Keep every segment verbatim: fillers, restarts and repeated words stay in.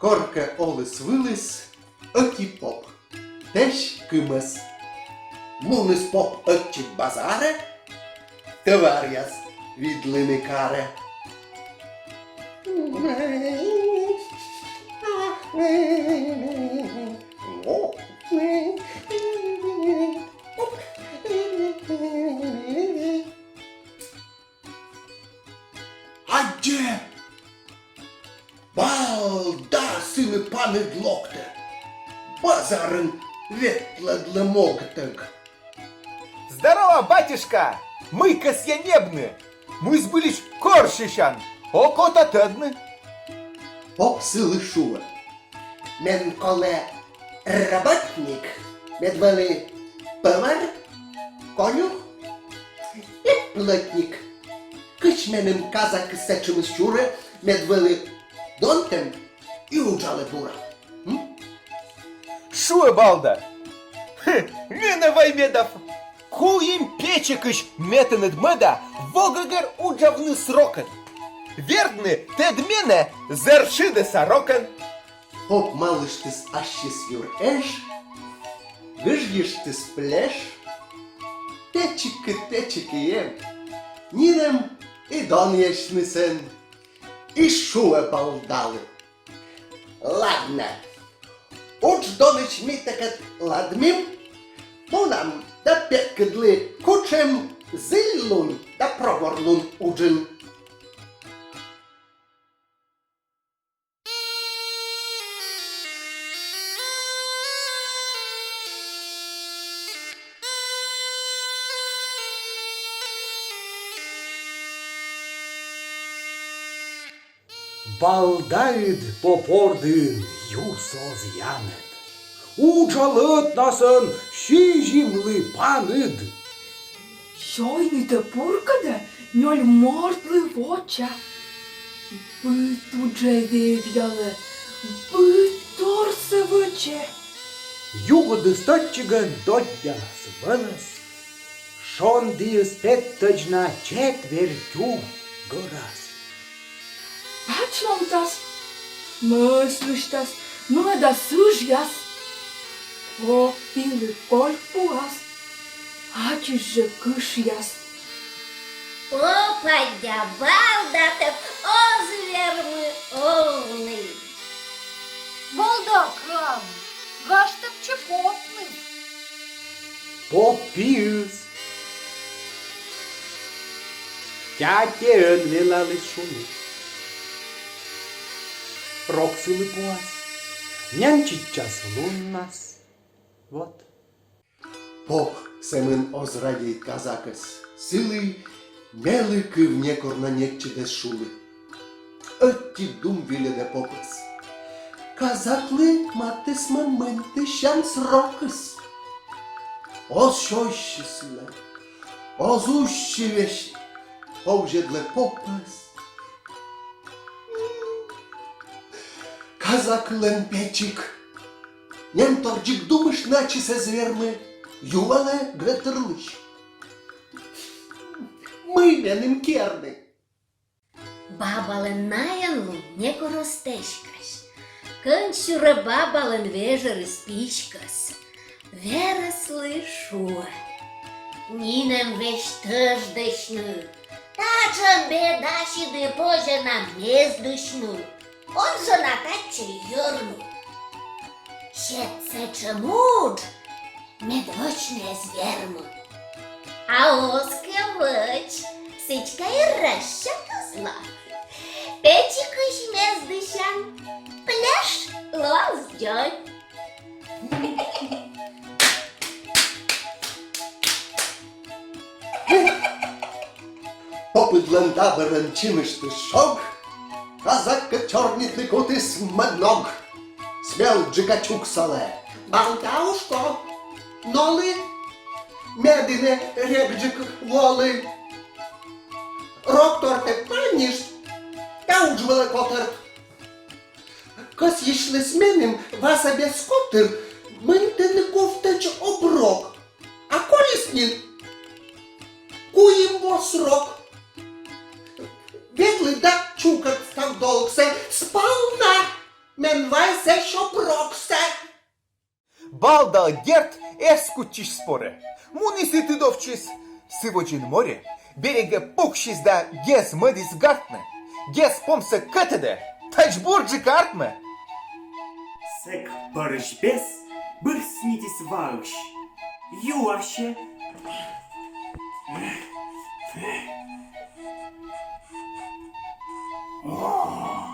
Коркӧ оліс-выліс ӧти поп, тэсь кымӧс. Муніс поп ӧтчыд базарӧ, товаръяс видлыны карӧ. Аддзӧ! Балда сылы паныд локтӧ. Базарын ветлӧдлӧ могтӧг. Здорово, батюшка! Мый кӧсъя ньӧбны? Мый збыльысь корсьысян, окота тӧдны. Поп сылы шуӧ: мен колӧ работник, мед вӧлі повар, конюх и плотник. Кыдз меным казакыс сэтшӧмыс сюрӧ, мед вӧлі донтӧм и уджалӧ бура. М? Шуӧ Балда: менӧ вай медав. Куим печикысь ме тэныд мӧда во гӧгӧр уджавны срокӧн. Вердны тэд менӧ зэр шыдӧса рокӧн. Поп малыштіс ассьыс юр эш, гыжйыштіс плеш. Печикыд, печикыд эм, нинӧм и донъясьны сэн. И шуӧ Балдалы: ладнӧ, удж донысь ми тэкӧд ладмим, мунам да петкӧдлі, кутшӧм зільлун да проворлун уджын. Балдаыд поп ордын юрсӧ оз янӧд. Уджалӧ ӧтнасӧн сизимлы паныд. Сёйнытӧ пуркӧдӧ нёль мортлы воча. Быд уджӧ вевъялӧ, быд торсӧ вӧчӧ. Югыдыс тӧдчигӧн доддялас вӧлӧс. Шондіыс петтӧдз на четверть у гӧрас. Пачлунтас, мӧс лысьтас, мӧда сыжъяс. Поп пилы кольк пуас, ачыс жӧ кышъяс. Попадя Балдатӧ оз вермы овны. Балда кран, гажтӧг чӧ попныд. Поп пиыс тятьӧӧн велаліс шуны. Рок сылы пуас, нянчитчас луннас. Вот. Поп сӧмын оз радейт казакӧс, сылы мелі кыв некор на нетчыд эз шулы. Ӧти дум вильӧдӧ попӧс: казаклы матысмӧ мынтысян срокыс. Оз сёйсьы сылӧн, оз узьсьы весиг, повзьӧдлӧ попӧс. Казаклӧн печик. Немтор дзик думыштны ачыс эз вермы, юалӧ гӧтырлысь: мый меным керны? Бабалӧн найӧн лун некор оз тэськась. Кӧнсюрӧ бабалӧн вежӧрыс писькӧс. Верӧслы шуӧ: нинӧм весьт тӧждысьны. Татшӧм бедасьыд позьӧ на мездысьны. Он жӧ на татчӧ ёрмы. Сет сэтшӧм удж, мед вӧчны эз вермы. А оз кӧ вӧч, сідзкӧ и расчёт оз ло. Печикысь мездысян, плеш лоас дзонь. Попыдлӧн дабӧрӧн чиныштіс шог, казаккӧд сёрнитны кутіс мӧд ног. Смел дзика чуксалӧ: Балдаушко, нолы, ме дінӧ регыдджык волы. Рок тортӧ паньышт да удж вылӧ котӧрт. Кӧсйысьліс меным васа бес котыр мынтыны ковтӧдз оброк. А колис нин куим во срок. Ветлы да чукӧрт став долгсӧ сполна. Мен вай сэсь оброксӧ. Балда, дерт, эз кутчысь спорӧ. Муніс и тыдовтчис. Сы водзын море берегӧ пуксис да гез мӧдіс гартны. Гез помсӧ кӧтӧдӧ, тадз бурджыка артмӧ. Сэк пӧрысь бес бырснитіс ваысь. Юасьӧ. О!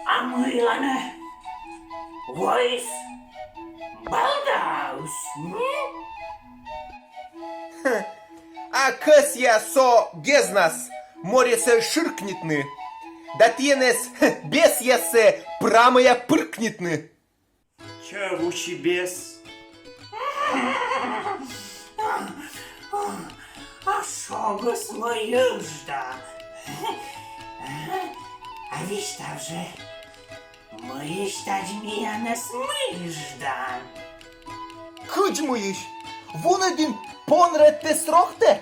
А мыйла нӧ воис балдаыс, м? А кӧсъя со гезнас моресӧ шыркнитны, да тіянӧс, бесъяссӧ, прамӧя пыркнитны. Чӧв уси бес. А шогыс мый ыжда? А висьтав жӧ, мыйысь тадз миянӧс мыйышдан? Кыдз мыйысь? Вунӧдін понрӧдтӧ срохтӧ?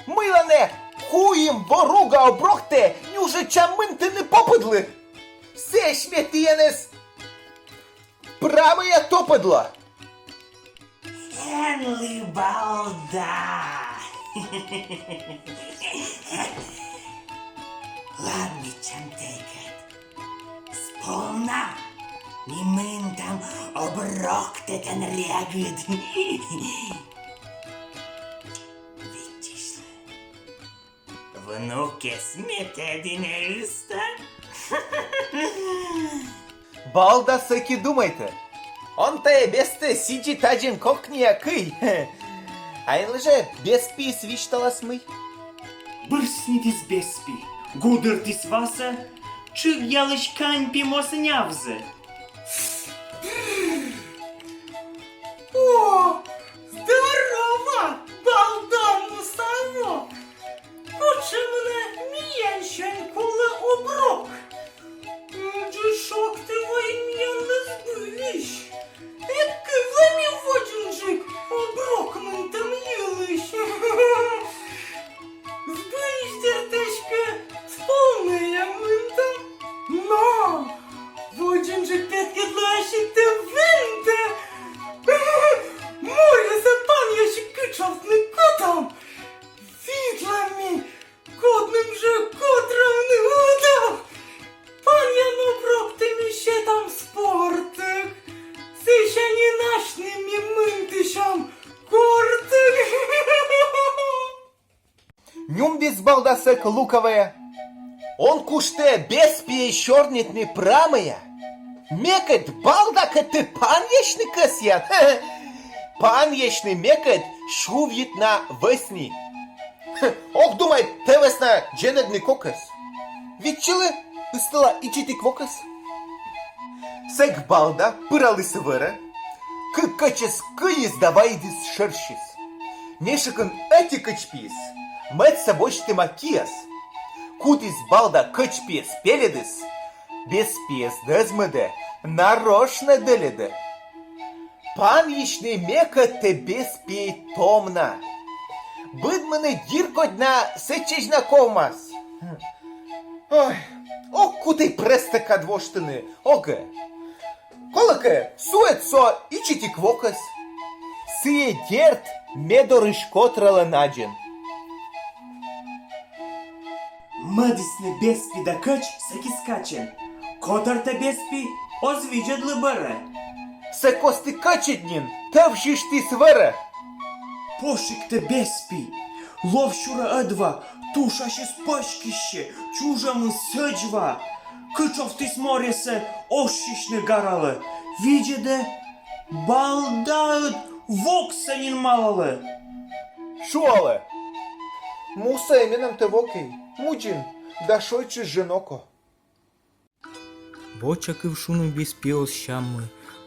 Мыйла нӧ куим во руга оброктӧ нюжӧдчам мынтыны попыдлы? Сэсь ме тіянӧс прамӧя топӧдла. Энлы, балда! Ладнӧ, чантейкӧд. Сполна ми мынтам оброктӧ тэн регыд. Виччысьлы. Внукӧс ме тэд нин ыстан. Балда сэки думайтӧ. Он тайӧ бестӧ сідзи тадзин кокниа кый. А эн лы жӧ беспиыс висьталас мый. Бырснитіс беспи, гудыртіс васӧ, тшыгъялысь кань пи моз нявзӧ. О, здорово, балда мусаво! Кутшӧм нӧ миянсянь колӧ оброк? Ыджыд шогтӧ вай миянлы збыльысь. Эз кывлы ми водзынджык оброк мынтӧм йылысь. Збыльысь, дерт, эськӧ сполнӧя мынтам. Но водзынджык петкӧдласьӧ тэ вынтӧ. Морӧсӧ панъясьӧ кытшовтны кутам. Видла ми, кодным жӧ котравны удав. Панъян оброктӧ ми сетам спортӧг. Сэсся нин асьным ми мынтысям кортӧг. Нюмдіс балда сэк лукавӧя. Он куштӧ беспиӧ сёрнитны прамӧя. Мекӧд, балда, кӧ тэ панъясьны кӧсъян. Панъясьны мекӧд сувйыд на вӧсни. Ог думайт тэ вӧсна дзенӧдны кокӧс. Виччылы, ыстала ичӧтик вокӧс. Сэк балда пыраліс вӧрӧ, кык кӧчӧс кыйис да вайӧдіс шӧрсьыс. Мешӧкын ӧти кӧч пиыс мӧдсӧ босьтӧма киас. Кутіс балда кӧч пиӧс пельӧдыс, беспиӧс дӧзмӧдӧ, нарошнӧ дӧльӧдӧ. Панъясьны мекӧд тэ, беспи, том на. Быдмыны диркодь на сэтчӧдз на ковмас. Ой, ог кут и прӧстӧ кад воштыны, огӧ. Колӧкӧ, суӧд со ичӧтик вокӧс. Сійӧ, дерт, ме дорысь котралӧ надзӧн. Мӧдісны беспи да кӧч сэки скачӧн. Котӧртӧ беспи, оз видзӧдлы бӧрӧ. Сэк кості кӧчыд нин тӧвсьыштіс вӧрӧ. Пошигтӧ беспи, лов сюрӧ ӧдва, тушасьыс пӧськиссьӧ, чужӧмыс сӧдз ва. Кытшовтіс морӧсӧ оссьысьны гаралӧ. Видзӧдӧ, балдаыд воксӧ нин малалӧ. Шуалӧ: мусӧ менам тэ вокӧй, мудзин да шойччысь жӧ ноко. Вочакыв шуны беспиӧс сяммӧ,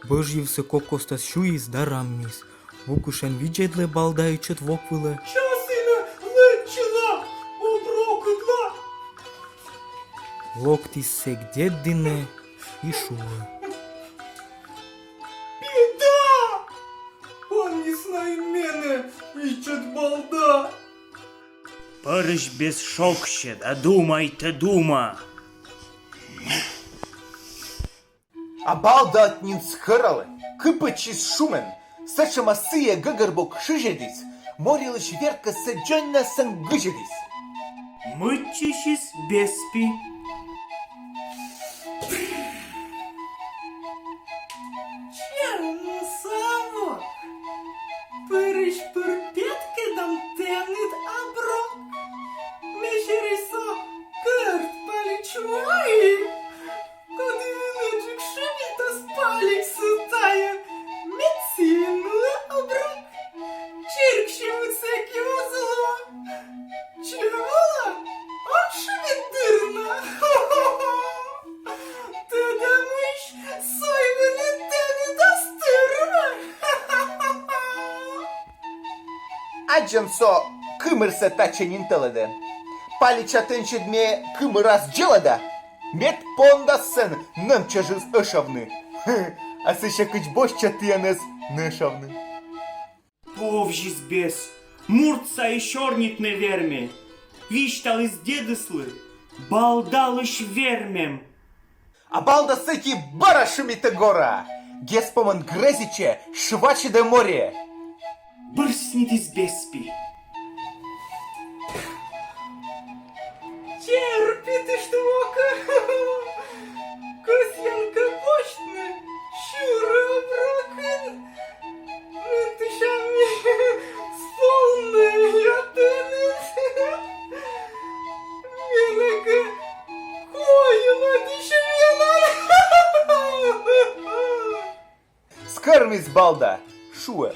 бӧжйывсӧ кок костас сюйис да раммис. Вукышӧн видзӧдлӧ балда ичӧт вок вылӧ. Час инӧ лэччыла оброкыдла. Локтіс сэк дед дінӧ и шуӧ: беда! Панйис на ин менӧ ичӧт балда. Пӧрысь бес шогсьӧ да думайтӧ дума. А балда ӧтнин скӧралӧ, кыпӧдчис шумӧн, сэтшӧма сійӧ гӧгӧрбок шызьӧдіс, морилысь верткӧд сійӧ дзоньнасӧн гызьӧдіс. Мыччысис беспи. Чернусавок, пӧрысь пыр петкӧдам тэныд оброк. Ме сюри, со кӧрт палич вайӧ, коді ӧнӧджык шыбитас паличсӧ тайӧ, мед сійӧ нуӧ оброк. Чирксьӧмыс сэки оз ло. Чӧв олан, он шыбит дыр на. Тӧдӧмысь, сӧй вылӧ тэныд оз тырмы. Аддзан со, кымырсӧ татчӧ нин тӧлӧдӧ. Палича тэнсьыд ме кымырас дзелада, мед пондас сэн нӧм чӧжыс ӧшавны. А сэсся кыдз босьтча тіянӧс нӧшавны. Повзис бес, муртса и сёрнитны верме. Висьталіс дедыслы балдалысь вермӧм. А балда сэки бара шымитӧ гора, гес помӧн грӧзитчӧ, швачӧдӧ море. Бырснитіс беспи. Терпитышт, вокӧ, кӧсъян кӧ босьтны сюрӧ оброкын. Мынтысям ми сполны ятӧныс. Менӧ кӧ коймӧдысь велан. Скӧрмис балда, шуӧ: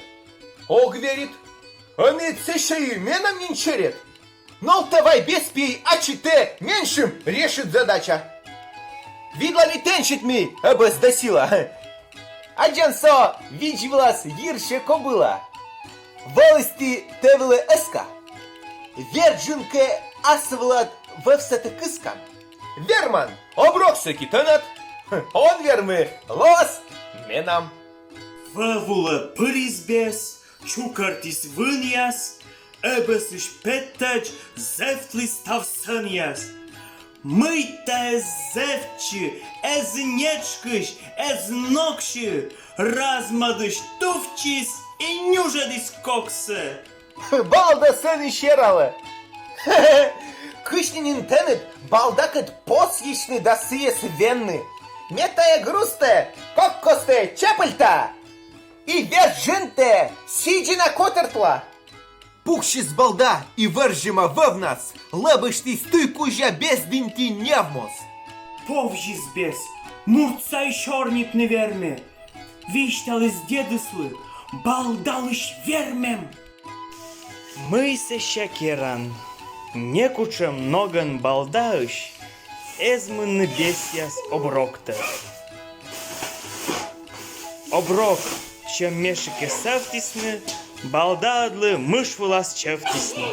«Ог верит, ӧні сэсся и менам нин черед. Но тэ вай, беспи, ачыд тэ менсьым решит задача. Видлам и тэнсьыд ми, эбӧс да сила». Аддзан со, видз вылас йирсьӧ кобыла. Вӧлісті тэ вылӧ эска. Вер джын кӧ ас вылад вӧвсӧ тэ кыскан. Верман, оброк сэки тэнад. Он вермы, лоас менам. Вӧв улӧ пырис бес, чукӧртіс вынъяс, эбӧсысь петтӧдз зэвтліс став сэнъяс. Мыйта эз зэвтчы, эз нетшкысь, эз ноксьы, размӧдысь тувтчис и нюжӧдіс коксӧ. Балда сэні сералӧ. Кысь нин тэныд балдакӧд посйысьны да сійӧс венны. Ме тайӧ грузтӧ кок костӧ чепыльта и вер джынтӧ сідзи на котӧртла. Пуксис балда и вӧрзьӧма вӧвнас лэбыштіс туй кузя бездінти невмос. Повзис бес, муртса и сёрнитны верме. Висьталіс дедыслы балдалысь вермӧм. Мый сэсся керан, некутшӧм ногӧн балдаысь эз мынны бесъяс оброктӧ. Оброк сьӧм мешӧкӧ сӧвтісны, балдаыдлы мыш вылас чӧвтісны.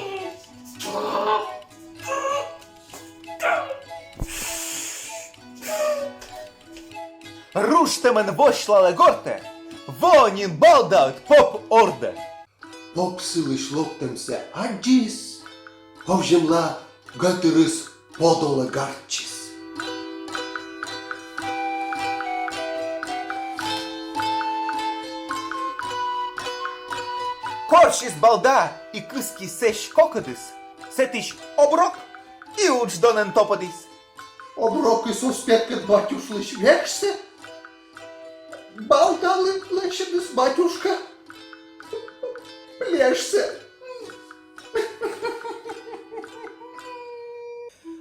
Ружтӧмӧн восьлалӧ гортӧ, воӧ нин балдаыд поп ордӧ. Поп сылысь локтӧмсӧ аддзис, овзьӧмла гӧтырыс подолӧ гартчис. Корсис балда и кыскис сэсь кокӧдыс, сэтысь оброк и удж донӧн топӧдіс. Оброкыс оз петкӧд батюшлысь вежсӧ. Балдалы лӧсьӧдіс батюшка лежсӧ.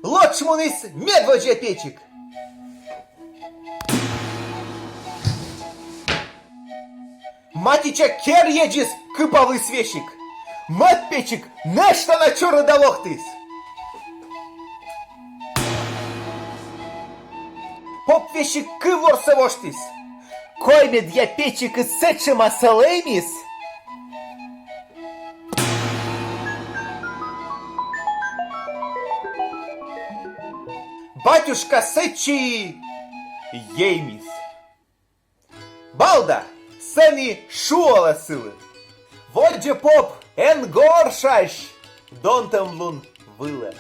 Лоч муніс медводдза печик. Матича керйӧдзыс кыпавліс весиг. Мӧд печик нӧшта на чорыда локтіс. Поп весиг кыв ворсӧ воштіс. Коймӧдъя печикыс сэтшӧма сӧлӧймис. Батюшка сэтчӧ и еймис. Балда сэні шуалӧ сылы: «Водзӧ, поп, эн горшась, донтӧмлун вылӧ.